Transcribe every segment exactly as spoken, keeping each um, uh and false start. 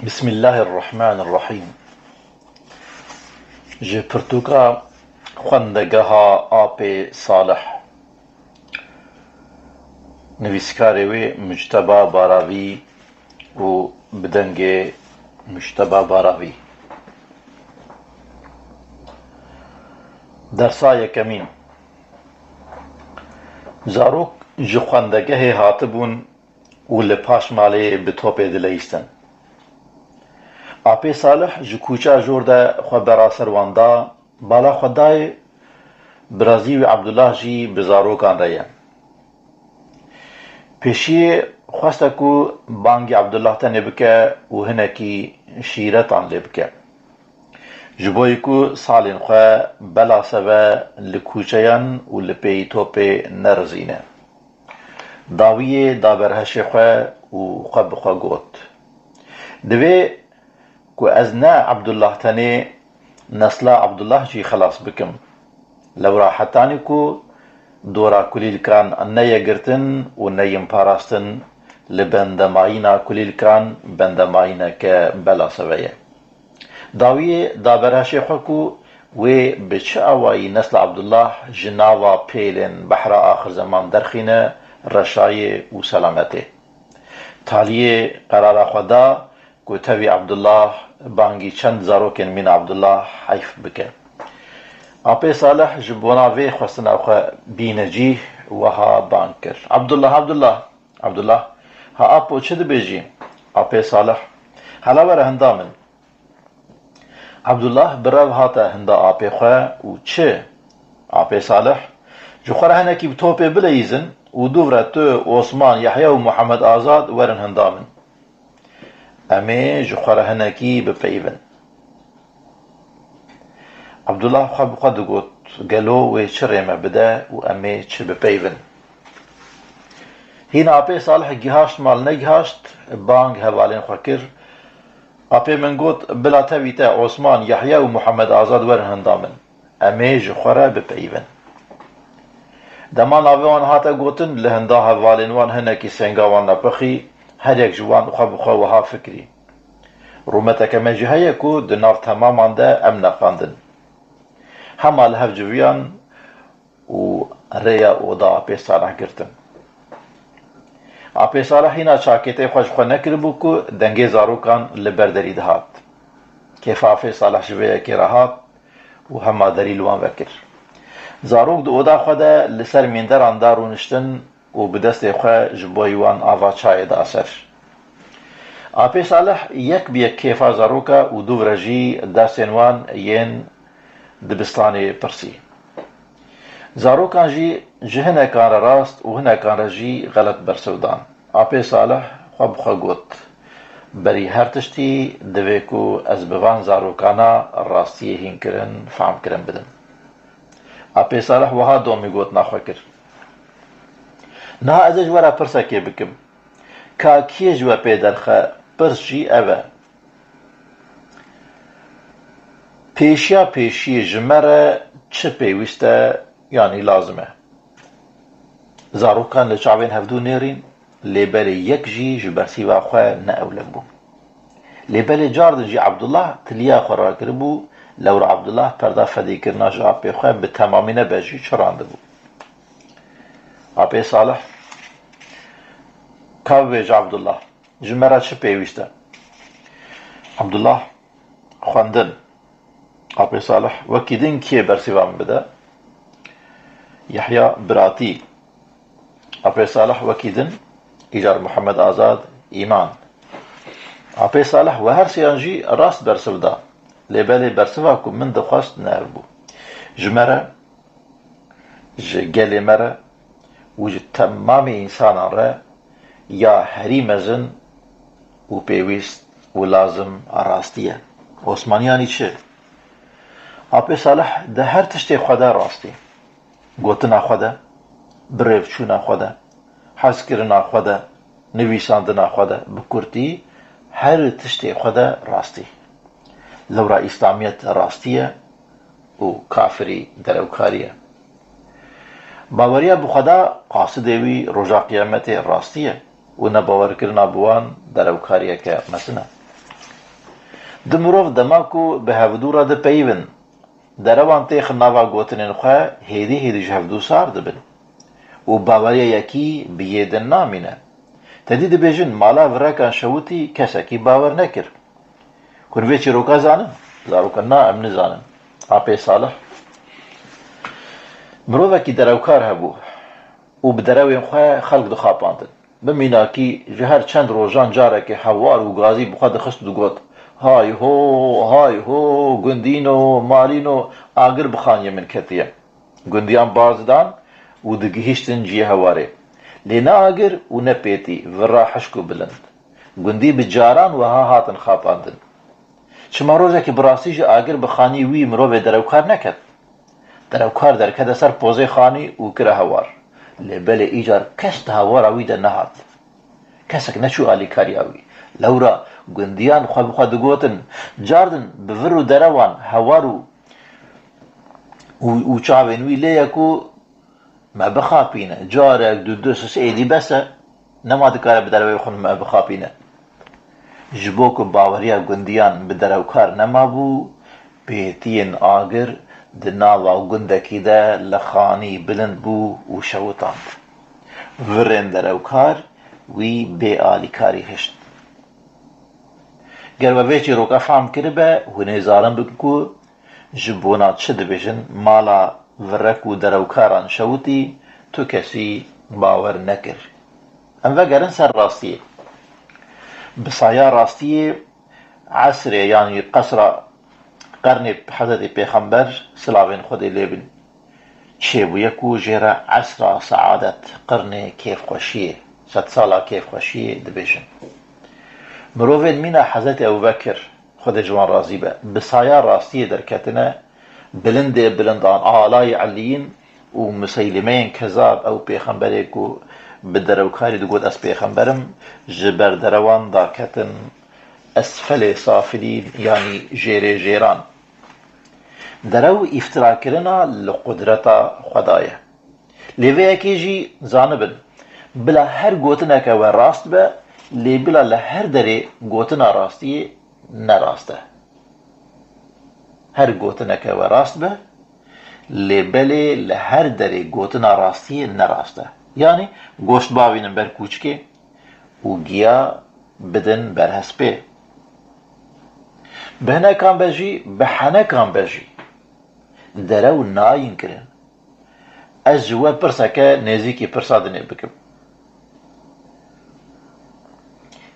Bismillahirrahmanirrahîm. Ji pirtûka Xwendegeha Apê Salih. Nivîskarê wê Mujteba Baravî û bi dengê Mujteba Baravî. Dersa yekemîn. Zarok ji xwendegehê hatibûn û li paş malê bi topê dileyîstin. Apê Salih ji kûça jor de xwe bera ser wan da, bala xwe dayê, birazî wî Abdullah jî bi zarokan re ye. Pêşiyê xweste ku bangî Abdullah tenê bike û hinekî şîretan lê bike. Ji bo yî ku salên xwe bela seve li kûçeyan û li pêyî topê nerizîne. Dawiyê da ber heşê xwe û xwe bi xwe got, divê ku ez ne Abdullah tenê, nesla Abdullah jî xelas bikim. Lewra hetanî ku dora kulîlkan neye girtin û neyin parastin, li bendemayîna kulîlkan bendemayîneke bela seve ye. Dawiyê da ber heşê xwe ku wê bi çi awayî nesla Abdullah ji nava pêlên behra axir zeman derxîne reşayê û selametê. Taliyê qerara xwe da ku tevî Abdullah bangî çend zarokên mîna Abdullah heyf bike. Apê Salih ji bona vê xwestina xwe bîne cîh, wiha bang kir, Abdullah, Abdullah! Abdullah, ha apo, çi dibêjî? Apê Salih, hela were hinda min. Abdullah bi rev hate hinda apê xwe û çi? Apê Salih, ji xwe re hinekî bi topê bileyîzin û dûv re tu, Osman, Yehya û Muhammed Azad werin hinda min. Em ê ji xwe re hinekî bipeyivin. Abdullah xwe bi xwe digot, gelo wê çi rê me bide û em ê çi bipeyivin? Hîna apê Salih gihaşt mal negihaşt, bang hevalên xwe kir. Apê min got, bila tevî te Osman, Yehya û Muhammed Azad werin hinda min. Em ê ji xwe re bipeyivin. Dema navê wan hate gotin, li hinda hevalên wan hinekî senga wan nepixî, her yek ji wan xwe bi xwe wiha fikirî, rûmeteke me jî heye ku di nav temaman de em neqandin. Hema li hev civiyan û rêya oda Apê Salih girtin. Apê Salih hîna çakêtê xwe ji xwe nekiribû ku dengê zarokan li ber derî dihat. Kêfa Apê Salih ji vê yekê re hat û hema derî li wan vekir. Zarok di oda xwe de li ser mînderan da rûniştin û bi destê xwe ji bo wan ava çayê da ser. Apê Salih yek bi yek kêfa zaroka û dûv re jî dersên wan yên dibistanê pirsî. Zarokan jî ji hinekan re rast û hinekan re jî xelet bersiv dan. Apê Salih xwe bi xwe got, berî her tiştî divê ku ez bi van zarokana rastiyê hînkirin, fehmkirin bidim. Apê Salih wiha domî gotina xwe kir, niha ez ê ji we re pirsekê bikim. Ka kê ji we pê derxe? Pirs jî ev e. Pêşiya pêşiyê ji me re çi pêwîst e, yanî lazim e? Zarokan li çavên hevdû nêrîn, lê belê yek jî ji bersîva xwe ne ewlek bû. Lê belê cardin jî Abdullah tiliya xwe rakiribû, lewra Abdullah perda fedîkirina ji apê xwe bi temamî nebe jî çirandibû. Apê Salih, ka bibêje Abdullah, ji me re çi pêwîst e? Abdullah, xwendin. Apê Salih, wekî din kê bersiva min bide? Yehya, biratî. Apê Salih, wekî din, îcar Muhammed Azad, îman. Apê Salih we her sêyan jî rast bersiv da. Lê belê bersiva ku min dixwest ne ev bû. Ji me re, ji gelê me re û ji temamê însanan re ya herî mezin û pêwîst û lazim rastî ye. Osmaniyanî çi? Apê Salih di her tiştê xwe de rastî. Gotina xwe de, birêvçûna xwe de, hezkirina xwe de, nivîsandina xwe de, bi kurtî her tiştê xwe de rastî. Lewra Îslamiyet rastî ye û kafirî derewkarî ye. Baweriya bi Xweda, qasidê wî roja qiyametê rastî ye û nebawerkirina bi wan derewkariyeke mezin e. Du mirov dema ku bi hevdû re dipeyivin, derewan têxin nava gotinên xwe, hêdî hêdî ji hevdû sar dibin û baweriya yekî bi yê din namîne. Tedî dibêjin, mala virekan şewitî, kesekî bawer nekir. Hûn vê çîroka zanin? Zarokan, na, em nizanin. Apê Salih. Mirovekî derewkar hebû û bi derewên xwe xelk dixapandin. Bi mînakî ji her çend rojan carekê hewar û gazî bi xwe dixist û digot, hay ho, hay ho, gundîno, malîno, agir bi xaniyê min ketiye. Gundiyan baz didan û digihîştin cihê hewarê. Lê ne agir û ne pêtî, vira hişk û bilind. Gundî bi caran wiha hatin xapandin. Çima rojekê bi rastî jî agir bi xanî wî mirovê derewkar neket? Derewkar derkete ser pozê xanî û kire hewar. Lê belê îcar kes di hewara wî de nehat. Kesek neçû alîkariya wî. Lewra gundiyan xwe bi xwe digotin, cardin bi vir û derewan hewar û, û, û çavên wî lê ye ku me bixapîne. Carek, du, du, sê, sê, êdî bes e. Nema dikare bi derewê xwe me bixapîne. Ji bo ku baweriya gundiyan bi derewkar nemabû, pêtiyên agir di nava gundekî de li xanî bilind bû û şewitand. Virên derewkar wî bê alîkarî hişt. Ger we vê çîroka fehm kiribe, hûn ê zarin bikin ku ji bona çi dibêjin mala virek û derewkaran şewitî, tu kesî bawer nekir. Em vegerin ser rastiyê. Bi saya rastiyê esrê, yanî qesra qernê Hezretê Pêxember, silavên Xwedê lê bin, çêbûye ku jê re esra seadet, qirnê kêfxweşiyê, sedsala kêfxweşiyê dibêjin. Mirovên mîna Hezretê Ebûbekir, Xwedê ji wan razî be, bi saya rastiyê derketine, bilindê bilindan, alayê eliyîn û Museylîmeyên kezab, ew pêxemberê ku bi derewkarî digot, ez pêxember im, ji ber derewan daketin esfelê safilîn, yanî jêrê jêran. Derew îftirakirina li qudreta Xweda ye. Lê vê yekê jî zanibin, bila her gotineke we rast be, lê bila li her derê gotina rastiyê ne rast e. Her gotineke we rast be, lê belê li her derê gotina rastiyê ne rast e. Yanî goşt bavînin ber kûçikê û giya bidin ber hespê. Bi hinekan be jî, bi henekan be jî, derew nayîn kirin. Ez ji we pirseke nêzîkî pirsa dinê bikim.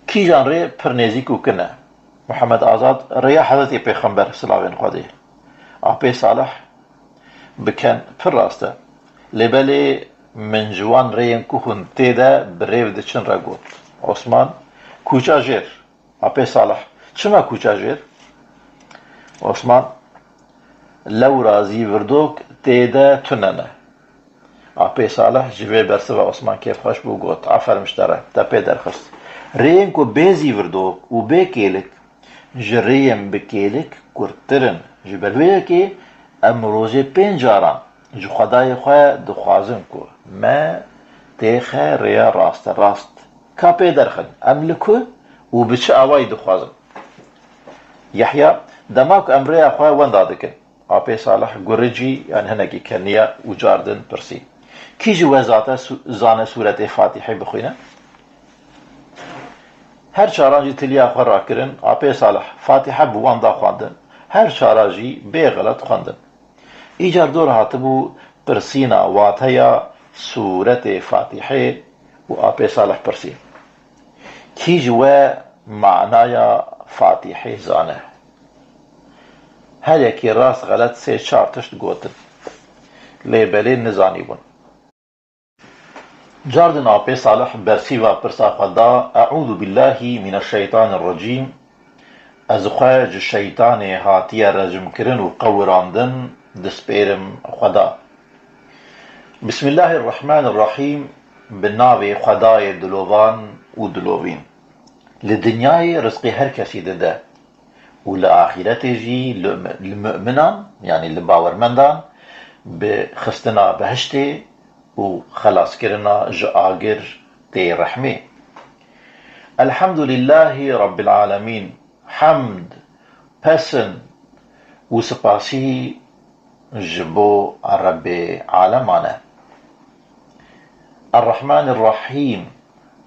Kîjan rê pir nêzîk û kin e? Muhammed Azad, rêya Hezretê Pêxember, silavên Xwedê. Apê Salih, bi ken pir rast e. Lê belê min ji wan rêyên ku hûn tê de bi rêv diçin re got. Osman, kûça jêr. Apê Salih, çima kûça jêr? Osman, lewra zîvirdok tê de tune ne. Apê Salih ji vê bersiva Osman kêfxweş bû, got, aferin ji te re, te pê derxist. Rêyên ku bê zîvirdok û bê kêlik ji rêyên bi kêlik kurttir in. Ji ber vê yekê em rojê pênc caran ji Xwedayê xwe dixwazin ku me têxe rêya rasterast. Ka pê derxin, em li ku û bi çi awayî dixwazin? Yehya, dema ku em rêya xwe wenda dikin, Apê Salih guricî, yan hinekî keniya û cardin pirsî, kî ji we zate su-, zane sûretê Fatîhê bixwîne? Her çaran jî tiliya xwe rakirin, Apê Salih Fatîhe bi wan da xwendin. Her çara jî bê xelet xwendin. Îcar dor hatibû pirsîna wateya sûretê Fatîhê û Apê Salih pirsî, kî ji we manaya Fatîhê zane? Her yekî rast xelet sê çar tişt gotin. Lê belê nizanîbûn. Cardin Apê Salih bersîva pirsa xwe da, Eûzubillahî mineşşeytanirrecîm, ez xwe ji şeytanê hatiye rejimkirin û qewirandin dispêrim Xweda. Bismillahirrahmanirrahîm, bi navê Xwedayê dilovan û dilovîn. Li dinyayê rizqê her kesî dide û li axîretê jî li, li mu'minan, yanî li bawermendan, bi xistina behiştê û xelaskirina ji agir tê rehmê. Elhamdulillahî Rabbil Alemîn, hemd Pes in û spasî ji bo Rebbê aleman e. Errehmanir Rehîm,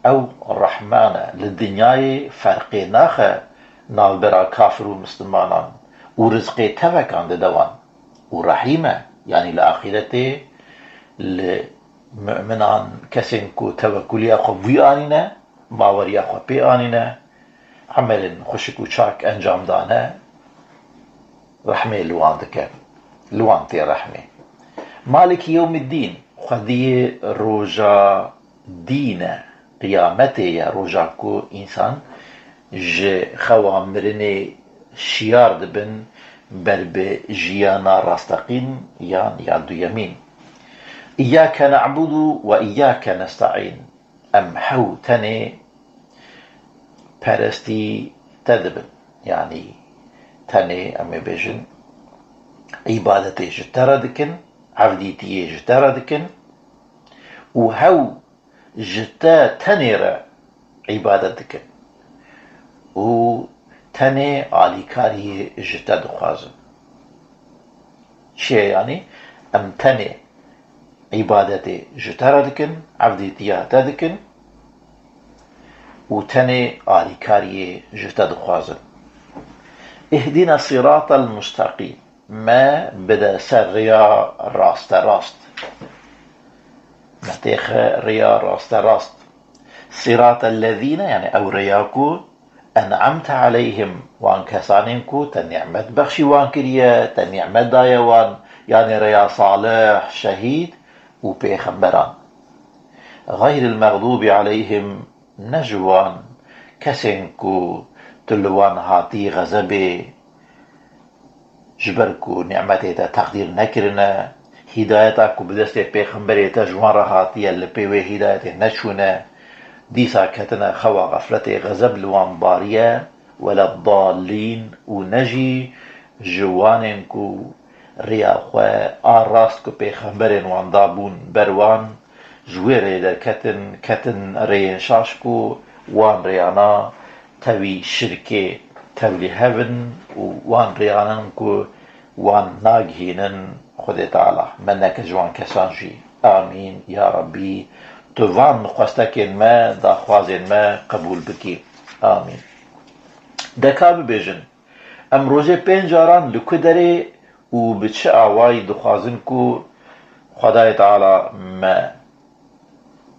ew Rehman e, li dinyayê ferqê naxe navbera kafir û mislimanan û rizqê tevekan dide wan. Û Rehîm e, yanî li axîretê li mu'minan, kesên ku tewekkuliya xwe bi wî anîne, baweriya xwe pê anîne, emelên xweşik û çak encam dane, rehmê li wan dike, li wan tê rehmê. Malikî yewmiddîn, xwediyê roja dîn e, qiyametê ye, roja ku însan ji xewa mirinê şiyar dibin ber bi jiyana rasteqîn yan ya duyemîn. Îyyâke ne'budu ve îyyâke nesta'în. Em hew tenê perestî te dibin. Yanî tenê, em ê bêjin, îbadetê ji te re dikin, evdîtiyê ji te re dikin û hew ji te tenê re îbadet dikin û tenê alîkariyê ji te dixwazin. Çi ye yanî? Em tenê îbadetê ji te re dikin, evdîtiya te dikin û tenê alîkariyê ji te dixwazin. Îhdîne sîratel mustaqîm. Me bide ser rêya rasterast. Me têxe rêya rasterast. Sîratel lezîne, yanî ew rêya ku en'amte aleyhim, wan kesanên ku te nîmet bexşî wan kiriye, te nîmet daye wan, yanî rêya salih, şehîd û pêxemberan. Xeyril mexdûbi aleyhim, ne ji wan kesên ku tu li wan hatî xezebê, ji ber ku nîmetê te teqdîr nekirine, hîdayeta ku bi destê pêxemberê te ji wan re hatiye, li pê wê hîdayetê neçûne, dîsa ketine xewa xefletê, xezeb li wan bariye, weleddallîn, û ne jî ji wanên ku rêya xwe a rast ku pêxemberên wan dabûn ber wan, ji wê rêyê derketin, ketin rêyên şaş ku wan rêyana tevî şirkê tevlî hev in û wan rêyanan ku wan nagihînin Xwedê Teala. Me neke ji wan kesan jî. Amîn ya Rebbî. Tu van xwestekên me, daxwazên me qebûl bikî. Amîn. De ka bibêjin, em rojê pênc caran li ku derê û bi çi awayî dixwazin ku Xwedayê Teala me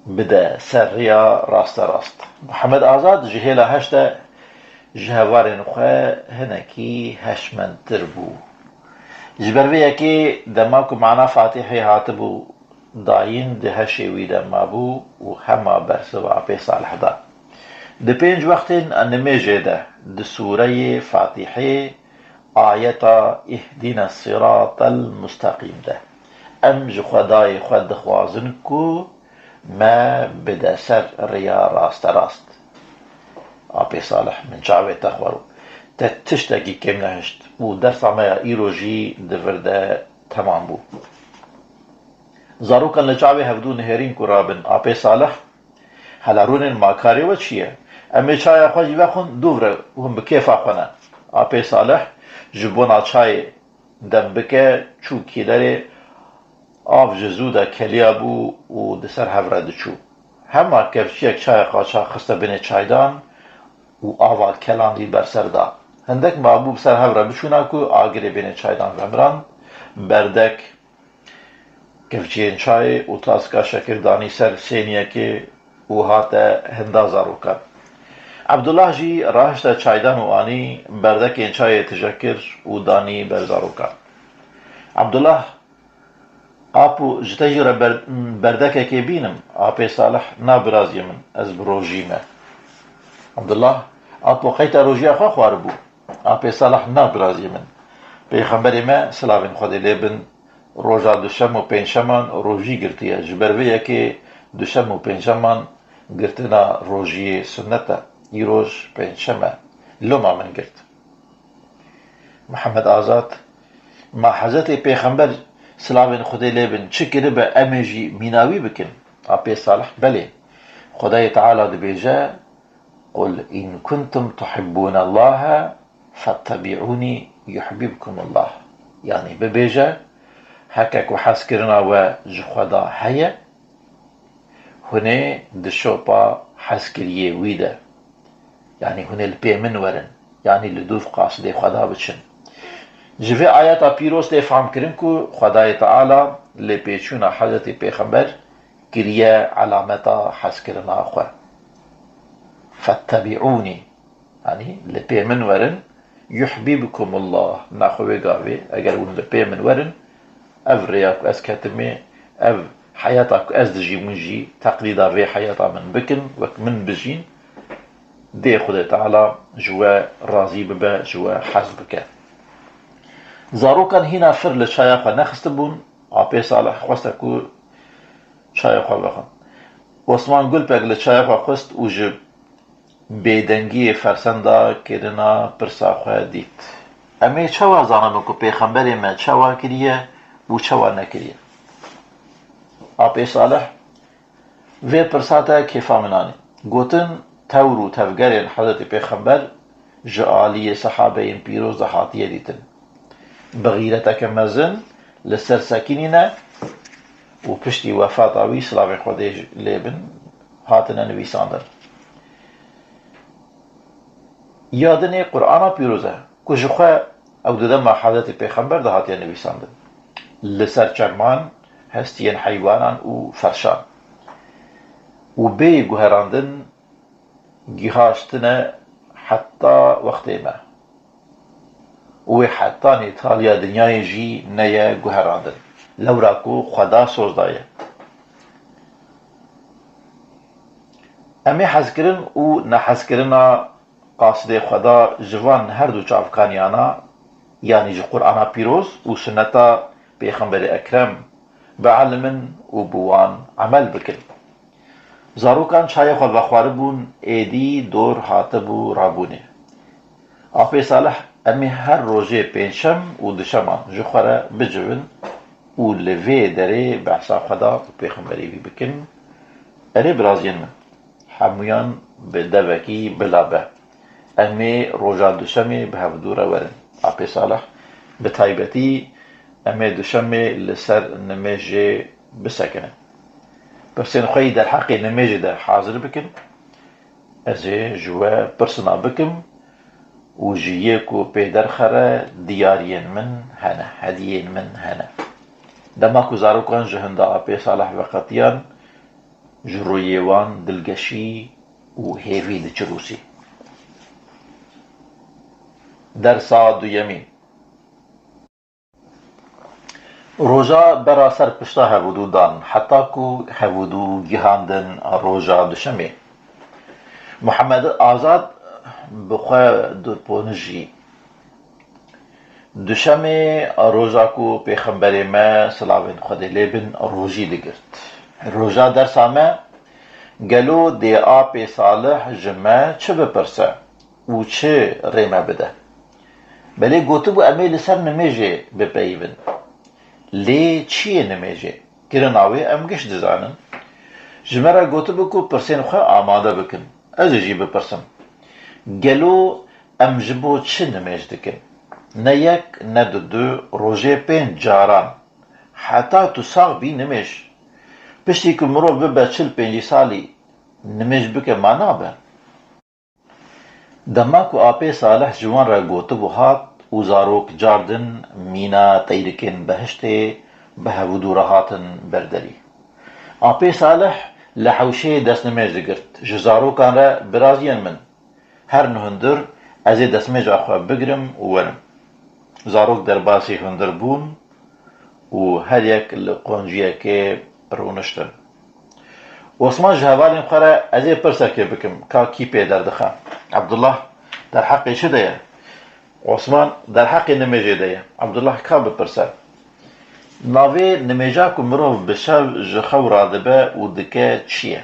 bide ser rêya rasterast? Mihemed Azad ji hêla heşt de ji hevalên xwe hinekî hişmendtir bû. Ji ber vê yekê dema ku mana Fatîhê hatibû dayîn, di hişê wî de mabû û hema bersiva Apê Salih da. Di pênc wextên nimêjê de, di sûreyê Fatîhê, ayeta Îhdîne sîratel mustaqîm de, em ji Xwedayê xwe dixwazin ku me bide ser rêya rasterast. Apê Salih, min çavê te xwaro. Te tiştekî kêm nehişt û dersa me ya îro jî di vir de temam bû. Zarokan li çavê hevdû nihêrîn ku rabin. Apê Salih, hela rûnên, ma karê we çi ye? Em ê çaya xwe jî vexwin, dûv re hûn bi kêfa xwe ne. Apê Salih ji bona çayê dem bike, çû kîlerê, av ji zû de keliya bû û di ser hev re diçû. Hema kevçiyek çaya qaça xiste binê çaydan û ava kelandî ber ser da. Hindek mabû bi ser hev re biçûna ku agirê binê çaydan vemirand, berdek kevçiyên çayê û taska şekir danî ser sêniyekê û hate hinda zarokan. Ebdullah jî rahişte çaydan û anî berdekên çayê tije kir û danî ber zarokan. Ebdullah, Apo, ji te jî re ber-, berdekekê bînim? Apê Salih, na biraziyê min, ez bi rojî me. Ebdullah, Apo, qey te rojiya xwe xwaribû? Apê Salih, na biraziyê min. Pêxemberê me, silavên Xwedê lê bin, roja duşem û pêncşeman rojî girtiye. Ji ber vê yekê duşem û pêncşeman girtina rojiyê sunnet e. Îroj pêncşem e. Loma min girt. Mihemed Azad, ma Hezretê Pêxember, silavên Xwedê lê bin, çi kiribe em ê jî mîna wî bikin? Apê Salih, belê. Xwedayê Teala dibêje, "Qul in kuntum tuhibbûnellahe "Fettebi'ûnî yuhbibkumullah." Yanî bibêje, heke ku hezkirina we ji Xweda heye, hûn ê di şopa hezkiriyê wî de, yanî hûn ê li pê min werin, yanî li dûv qasidê Xweda biçin. Ji vê ayeta pîroz tê fehmkirin ku Xwedayê Teala lêpêçûna Hezretî Pêxember kiriye elameta hezkirina xwe. "Fettebi'ûnî", yanî li pê min werin, "yuhbibkumullah", naxwe wê gavê, eger hûn li pê min werin, ev rêya ku ez ketime, ev heyata ku ez dijîm, hûn jî teqlîda vê heyata min bikin, wek min bijîn, dê Xwedê Teala ji we razî bibe, ji we hez bike. Zarokan hîna fir li çaya xwe nexistibûn, Apê Salih xweste ku çaya xwe vexwin. Osman Gulpek li çaya xwe xwest û ji bêdengiyê fersenda kirina pirsa xwe dît. Em ê çawa zanibin ku Pêxemberê me çawa kiriye û çawa nekiriye? Apê Salih: "Vê pirsa te kêfa min anî." Gotin: "Tewr û tevgerên Hezretî Pêxember ji aliyê sehabeyên pîroz de hatiye dîtin. Bi xîreteke mezin li ser sekinîne û piştî wefata wî, silavên Xwedê lê bin, hatine nivîsandin." Ya dinê Qur'ana pîroz e, ku ji xwe ew di dema Hezretî Pêxember de hatiye nivîsandin. Li ser çerman, hestiyên heywanan û ferşan. Û bê guherandin gihaştine heta wextê me. Û wê hetanî taliya dinyayê jî neye guherandin. Lewra ku Xweda soz daye. Em ê hezkirin û nehezkirina qasidê Xweda ji van her du çavkaniyana, yanî ji Qur'ana pîroz û sunneta Pêxemberê Ekrem, bielimin û bi wan emel bikin. Zarokan çayê xwe vexwaribûn, êdî dor hatibû rabûnê. Apê Salih: "Em ê her rojê pêncşem û duşeman ji xwe re bicivin û li vê derê behsa Xweda û Pêxemberê wî bikin." Erê biraziyên min, hemûyan bi devekî bila be. Em ê roja duşemê bi hevdû re werin. Apê Salih: "Bi taybetî em ê duşemê li ser nimêjê bisekinin. Pirsên xwe yî derheqê nimêjê de hazir bikin. Ez ê ji we pirsina bikim û ji yê ku pê derxere diyariyên min hene, hediyên min hene." Dema ku zarokan ji hinda Apê Salih veqetiyan, ji rûyê wan dilgeşî û hêvî diçirûsî. Dersa duyemîn. Roja bera ser pişta hevûdû dan, heta ku hevûdû gihandin roja duşemê. Muhammed Azad bi xwe du ponijî. Duşemê roja ku Pêxemberê me, silavên Xwedê lê bin, rojî digirt. Roja dersa me, gelo dê Apê Salih ji me çi bipirse û çi rê me bide? Belê gotibû em ê li ser nimêjê bipeyivin. Lê çi ye nimêjê? Kirina wê em giş dizanin. Ji me re gotibû ku pirsên xwe amade bikin. Ez ê jî bipirsim. Gelo em ji bo çi nimêj dikin? Ne yek, ne du, du, rojê pênc caran. Heta tu sax bî nimêj. Piştî ku mirov bibe çil pêncî salî, nimêj bike ma nabe? Dema ku Apê Salih ji wan re gotibû hat û zarok cardin mîna teyrikên behiştê bi hevûdû re hatin ber derî. Apê Salih li hewşeyê destnimêj digirt. Ji zarokan re: "Biraziyên min, herin hundir, ez ê destmêja xwe bigirim û werim." Zarok derbasî hundir bûn û her yek li qonciyekê rûniştin. Osman ji hevalên xwe re: "Ez ê pirsekê bikim, ka kî pê derdixe?" Abdullah: "Derheqê çi de ye?" Osman: "Derheqê nimêjê de ye." Abdullah: "Ka bipirse. Navê nimêja ku mirov bi şev ji xew radibe û dike çi ye?"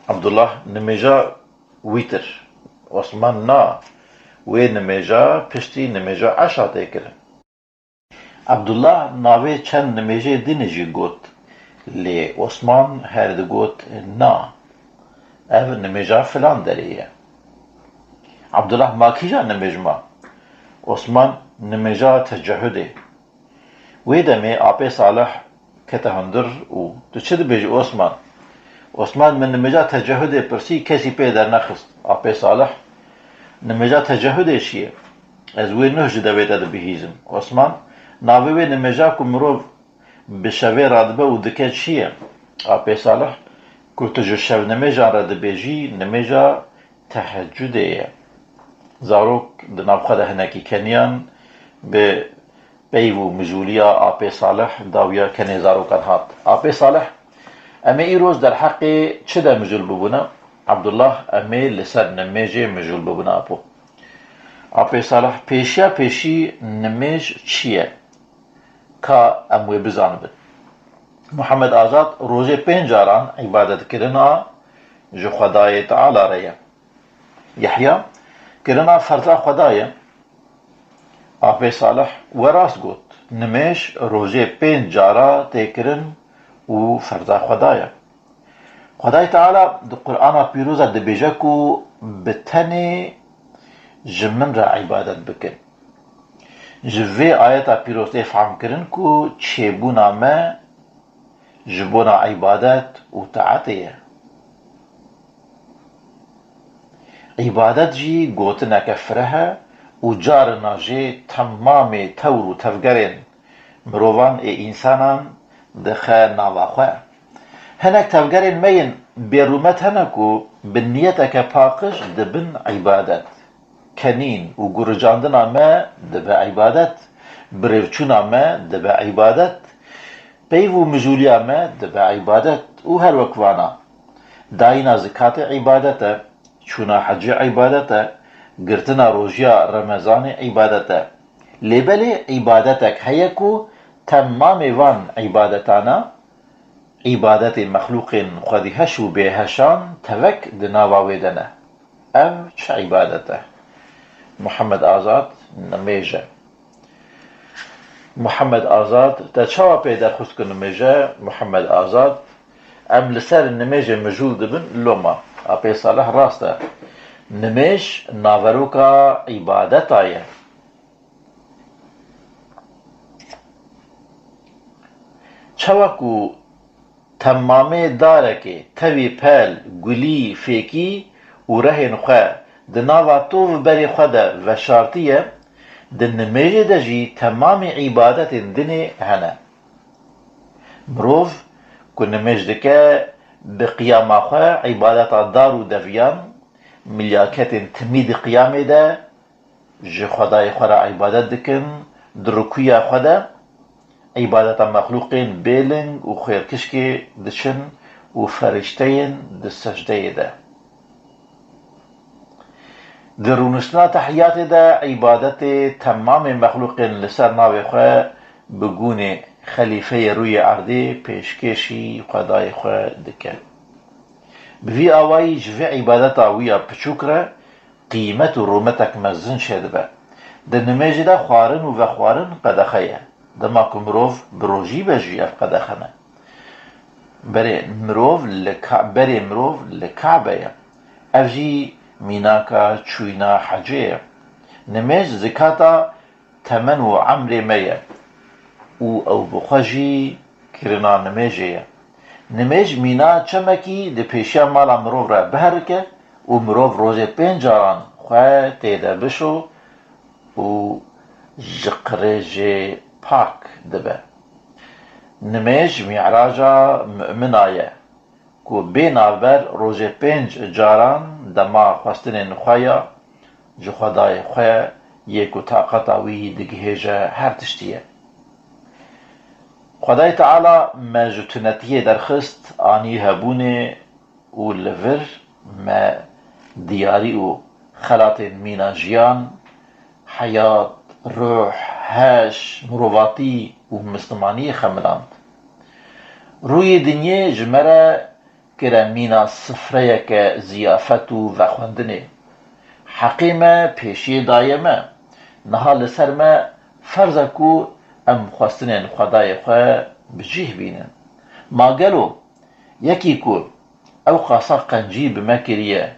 Abdullah: "Nimêja wîtir." Osman: "Na, wê nimêja piştî nimêja eşa tê kirin." Abdullah navê çend nimêjê din jî got, lê Osman her digot: "Na, ev nimêja filan derê ye." Abdullah, ma kîja nimêj ma? Osman, nimêja tecehudê. Wê demê Apê Salih kete hundir û: Tu çi dibêjî Osman? Osman, min nimêja tecehudê pirsî, kesî pê dernexist. Apê Salih, nimêja tecehudê çi ye? Ez wê nuh ji devê te dibihîzim. Osman, navê wê nimêja ku mirov bi şevê radibe û dike çi ye? Apê Salih, ku tu ji şev nimêjan re dibêjî, nimêja tehecudê ye. Zarok di nav xwe de hinekî keniyan, bi peyv û mijûliya Apê Salih dawiya kenê zarokan hat. Apê Salih, em ê îroj derheqê çi de mijûl bibûne? Abdullah, em ê li ser nimêjê mijûl bibûne apo. Apê Salih, pêşiya pêşî nimêj çi ye? Ka em wê bizanibin. Muhammed Azad, rojê pênc caran îbadetkirina ji Xwedayê Teala re ye. Yehya, kirina ferza Xweda ye. Apê Salih, we rast got, nimêj rojê pênc cara tê kirin û ferza Xweda ye. Xwedayê Teala di Qur'ana Pîroz de dibêje ku bi tenê ji min re îbadet bikin. Ji vê ayeta pîroz tê fehmkirin ku çêbûna me ji bona îbadet û taetê ye. Îbadet jî gotineke fireh e û carina jê temamê tewr û tevgerên mirovan ê însanan dixe nava xwe. Hinek tevgerên me yên bêrûmet hene ku bi niyeteke paqij dibin îbadet. Kenîn û guricandina me dibe îbadet, birêvçûna me dibe îbadet, peyv û mijûliya me dibe îbadet û her wek vana. Dayîna zikatê îbadet e, çûna hecê îbadet e, girtina rojiya Remezanê îbadet e. Lê belê îbadetek heye ku temamê van îbadetana, îbadetê mexlûqên xwedîheş û bêheşan tevek di nava wê de ne. Ev çi îbadet e? Muhammed Azad, nimêj e. Muhammed Azad, te çawa pê derxist ku nimêj e? Muhammed Azad, em li ser nimêjê mijûl dibin, loma. Apê Salih, rast e. Nimêj naveroka îbadeta ye. Çawa ku temamê darekê tevî pel, gulî, fêkî û rehên xwe di nava tov berê xwe de veşartiye, di nimêjê de jî temamê îbadetên dinê hene. Mirov ku nimêj dike, bi qiyama xwe îbadeta dar û deviyan, milyaketên timî di qiyamê de, ji Xwedayê xwe re îbadet dikin, di rikuya xwe de îbadeta mexlûqên bêling û xêrkişkê diçin û ferişteyên di secdeyê de. Di rûniştina tehiyatê de îbadetê temamê mexlûqên li ser navê xwe bi gûnê xelîfeyê rûyê erdê pêşkêşî Xwedayê xwe dike. Bi vî awayî ji vê îbadeta wî ya piçûk re qîmet û rûmetek mezin çêdibe. Di nimêjê de xwarin û vexwarin qedexe ye. Dema ku mirov bi rojî be jî ev qedexe ne. Berê mirov li Ka-, berê mirov li Kabe ye. Ev jî mînaka çûyîna hecê ye. Nimêj zikata temen û emrê me ye û ew bi xwe jî kirina nimêjê ye. Nimêj mîna çemekî di pêşiya mala mirov re biherike û mirov rojê pênc caran xwe tê de bişo û ji qirêjê pak dibe. Nimêj mîraca mumina ye. Ku bê navber rojê pênc caran dema xwestinên xwe ya ji Xwedayê xwe yê ku taqeta wî digihêje her tiştî ye. Xwedayê Teala me ji tunetiyê derxist, anî hebûnê û li vir me diyarî û xelatên mîna jiyan, heyat, ruh, heş, mirovatî û mislimaniyê xemiland. Rûyê dinyê ji me re kire mîna sifreyeke ziyafet û vexwendinê. Heqê me pêşiyê daye me. Niha li ser me ferz e ku em xwestinên Xwedayê xwe bi cih bînin. Ma gelo yekî ku ew qasa qencî bi me kiriye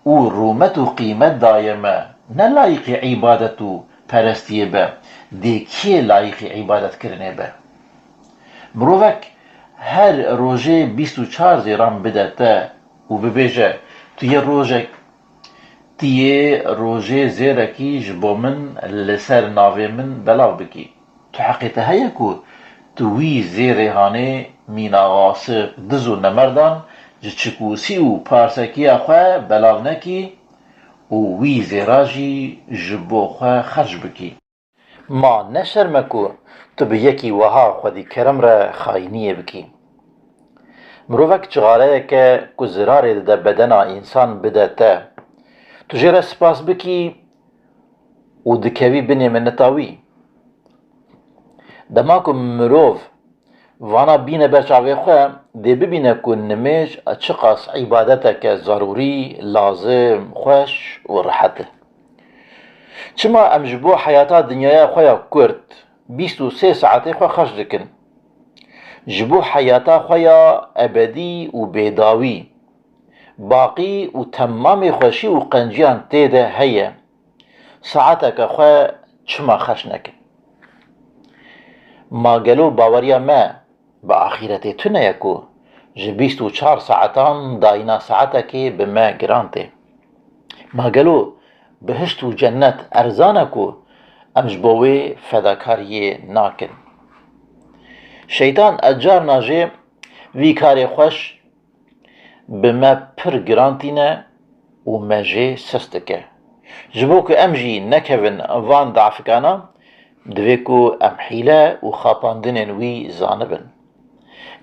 û rûmet û qîmet daye me, ne layîqî îbadet û perestiyê be, dê kê layîqî îbadetkirinê be? Mirovek her rojê bîst û çar zêran bide te û bibêje, tu yê rojek, tu yê rojê zêrekî ji bo min li ser navê min belav bikî. Tu heqê te heye ku tu wî zêrê hanê mîna xasik, diz û nemerdan ji çikûsî û parsekiya xwe belav nekî û wî zêra jî ji bo xwe xerc bikî. Ma ne şerm e ku tu bi yekî wiha xwedî kerem re xayîniyê bikî. Mirovek cixareyek e ku zirarê dide bedena însan bide te. Tu jê re spas bikî û dikevî binê mineta wî. Dema ku mirov vana bîne ber çavê xwe, dê bibîne ku nimêj çiqas îbadeteke zerûrî, lazim, xweş û rehet e. Çima em ji bo heyata dinyaya xwe ya kurt bîst û sê saetê xwe xerc dikin? Ji bo heyata xwe ya ebedî û bêdawî, baqî û temamê xweşî û qenciyan tê de heye. Saeteke xwe çima xerc nekin? Ma gelo baweriya me bi axîretê tune ye ku ji bîst û çar saetan dayîna saetekê bi me giran tê? Ma gelo bihişt û cennet erzan e ku em ji bo wê fedakariyê nakin? Şeytan ez carna jê vî karê xweş bi me pir giran tîne û me jê sist dike. Ji bo ku em jî nekevin van dafikana, divê ku em hîle û xapandinên wî zanibin.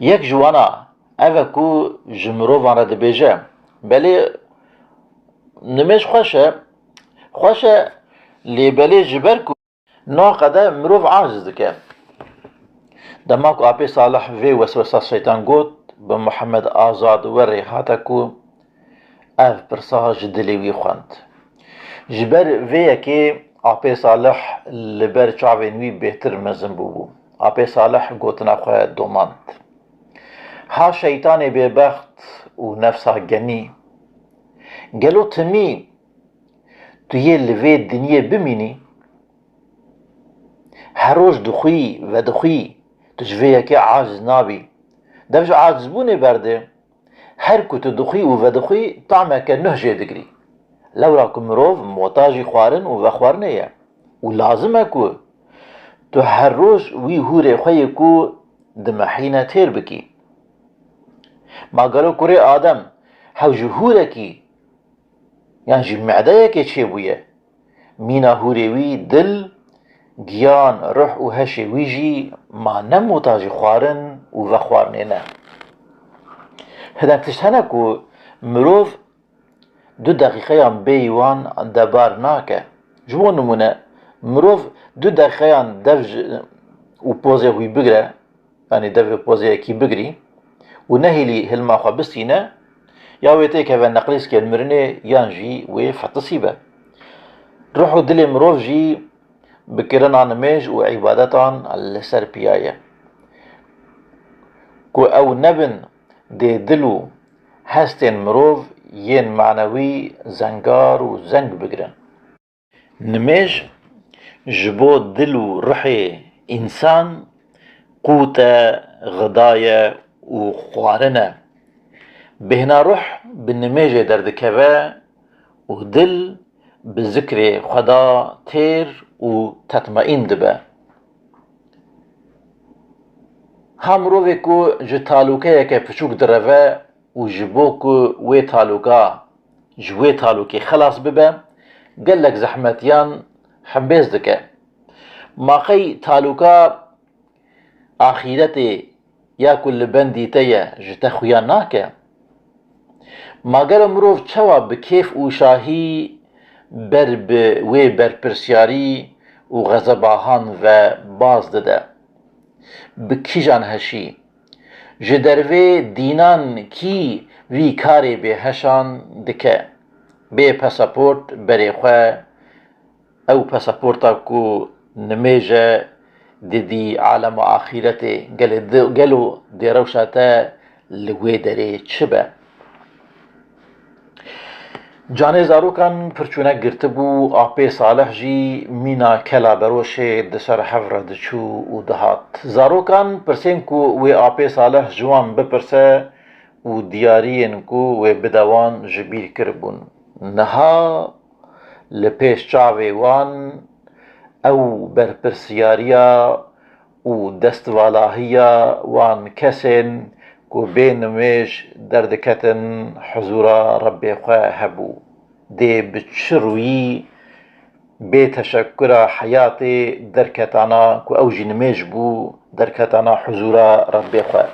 Yek ji wana ev e ku ji mirovan re dibêje, belê nimêj xweş e, xweş e, lê belê ji ber ku Niha qede mirov aciz dike. Dema ku Apê Salih vê weswesa şeytan got, bi Muhammed Azad werê hate ku ev pirsa ji dilê wî xwend. Ji ber vê yekê Apê Salih li ber çavên wî bêhtir mezin bûbû. Apê Salih gotina xwe domand. Ha şeytanê bêbext û nefsa genî, gelo timî tu yê li vê dinyê bimînî? Her roj dixwî, vedixwî, tu ji vê yekê aciz nabî. Dev ji acizbûnê berde. Her ku tu dixwî û vedixwî, tameke nuh jê digirî. Lewra ku mirov motajî xwarin û vexwarinê ye û lazim e ku tu her roj wî hûrê xwe yê ku dimehîne têr bikî. Ma gelo kurê Adem hew ji hûrekî yan jî medeyekê çêbûye? Mîna hûrê wî dil, giyan, ruh û heşê wî jî ma ne motajî xwarin û vexwarinê ne? Hinek tişt hene ku mirov du deqîqeyan bêyî wan debar nake. Ji bo nimûne, mirov du deqîqeyan dev ji û pozê wî bigire, yanî devê pozê yekî bigirî û nehêlî hilma xwe bistîne, ya wê têkeve neqlîskên mirinê yan jî wê fetisî be. Ruh û dilê mirov jî bi kirina nimêj û îbadetan li ser piya ye. Ku ew nebin, dê dil û hestên mirov yên manewî zengar û zeng bigirin. Nimêj ji bo dil û ruhê însan qût e, xida ye û xwarin e. Bêhna ruh bi nimêjê derdikeve û dil bi zikrê Xweda têr û tetmeîn dibe. Ha mirovê ku ji talûkeyeke piçûk direve û ji bo ku wê talûka, ji wê talûkê xelas bibe, gelek zehmetiyan hembêz dike. Ma qey talûka axîretê ya ku li bendî te ye, ji te xuya nake? Ma gelo mirov çawa bi kêf û şahî ber bi wê berpirsiyarî û xezeba han ve baz dide? Bi kîjan heşî? Ji dervê dînan kî vî karê bêheşan dike? Bê pasaport berê xwe, ew pasaporta ku nimêje didî alema axîretê, gelê di-, gelo dê rewşa te li wê derê çi be? Canê zarokan pirçûnek girtibû, Apê Salih jî mîna kela beroşê di ser hev re diçû û dihat. Zarokan pirsên ku wê Apê Salih ji wan bipirse û diyariyên ku wê bide wan ji bîr kiribûn. Niha li pêş çavê wan ew berpirsiyariya û destvalahiya wan kesên ku bê nimêj derdiketin huzûra Rebbê xwe hebû. Dê bi çi rûyî bê teşekkura heyatê derketana ku ew jî nimêj bû, derketana huzûra Rebbê xwe?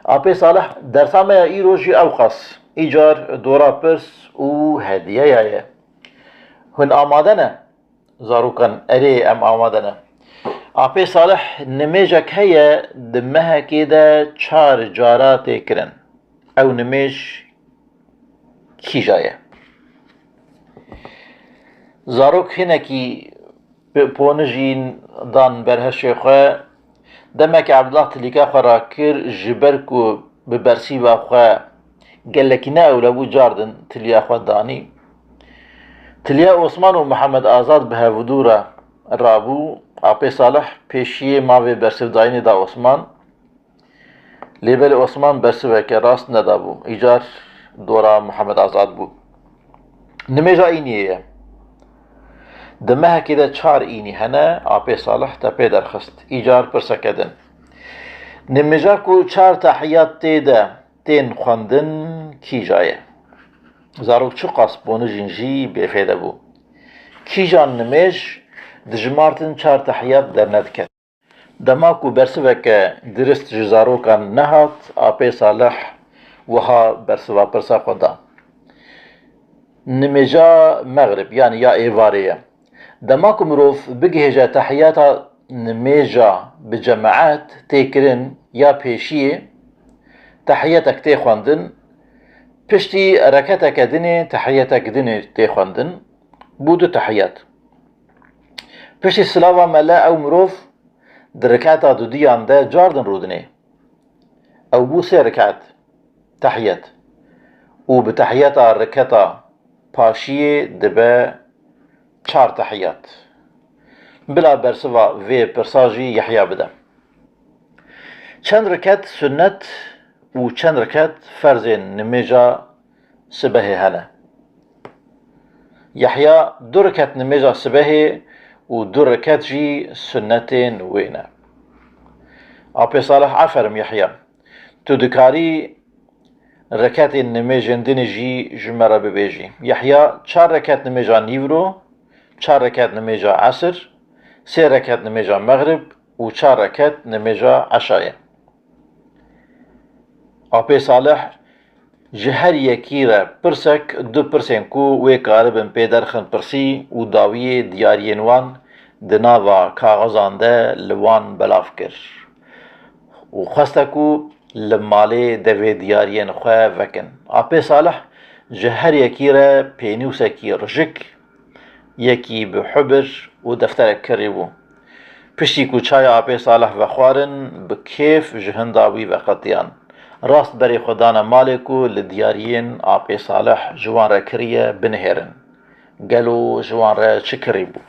Apê Salih, dersa me ya îro jî ewqas, îcar dora pirs û hediyeya ye. Hûn amade ne? Zarokan, erê, em amade ne. Apê Salih, nimêjek heye di mehekê de çar cara tê kirin. Ew nimêj kîja ye? Zarok hinekî ponijîn dan berheşê xwe. Demekî Ebdullah tilîka xwe rakir, ji ber ku bi bersîva xwe gelekî ne ewle bû, cardin tiliya xwe danî. Tiliya Osman û Mihemed Azad bi hevdû re rabû. Apê Salih pêşiyê mavê bersivdayînê da Osman. Lê belê Osman bersiveke rast nedabû. Îcar dora Mihemed Azad bû. Nimêja îniyê ye. Di mehekê de çar înî hene, Apê Salih te pê derxist. Îcar pirseke din. Nimêja ku çar tehiyat tê de tên xwendin kîja ye? Zarok çiqas ponijîn jî bêfêde bû. Kîjan nimêj dijmartin çar tehiyat dernediket? Dema ku bersiveke dirist ji zarokan nehat, Apê Salih wiha bersiva pirsa xwe da. Nimêja Mexrib, yanî ya êvarê ye. Dema ku mirov bigihêje tehiyata nimêja bi cemaet tê kirin ya pêşiyê, tehiyetek tê xwendin, piştî reketeke dinê tehiyetek dinê tê xwendin, bû du tehiyat. Piştî silava mele ew mirov di riketa dudiyan de cardin rûdinê. Ew bû sê riket tehiyet û bi tehiyeta riketa paşiyê dibe çar tehiyat. Bila bersiva vê pirsa jî Yehya bide. Çend riket sunnet û çend riket ferzên nimêja sibehê hene? Yehya, du riket nimêja sibehê û du riket jî sunnetên wê ne. Apê Salih, aferim Yehya. Tu dikarî reketên nimêjên dinê jî ji me re bibêjî. Yehya, çar reket nimêja nîvro, çar reket nimêja esir, sê reket nimêja mexrib û çar reket nimêja eşa ye. Apê Salih ji her yekî re pirsek, du pirsên ku wê karibin pê derxin pirsî û dawiyê diyariyên wan di nava kaxizan de li wan belav kir û xweste ku li malê devê diyariyên xwe vekin. Apê Salih ji her yekî re pênûsekî rijik, yekî bi hubir û defterek kirî bû. Piştî ku çaya Apê Salih vexwarin, bi kêf ji hinda wî veqetiyan. Rast berê xwe dane malê ku li diyariyên Apê Salih ji wan re kiriye binihêrin. Gelo ji wan re çi kirî bû?